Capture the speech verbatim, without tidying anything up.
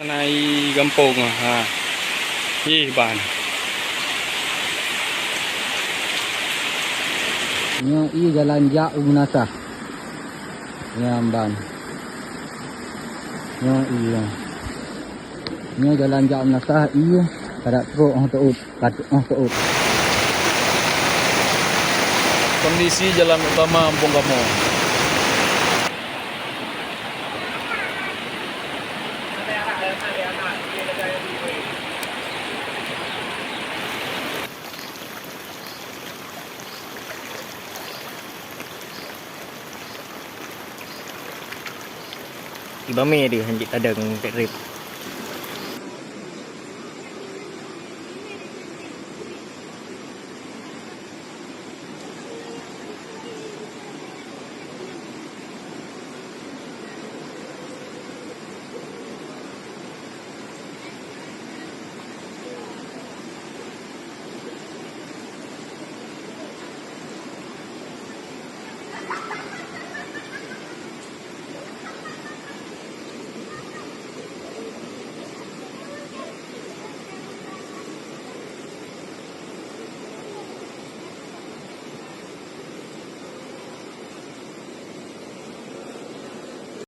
Na ié gampông, ha. Ié ban. Nyoe ié jalan jak u Meunasah. Nyan ban. Nyoe ié. Nyoe jalan jak u Meunasah, ié ka trok 'oh teuôt. Ka trok 'oh teuôt. Kondisi jalan utama gampông kamoe. Ibame deh hanjeuet tadong tek rep.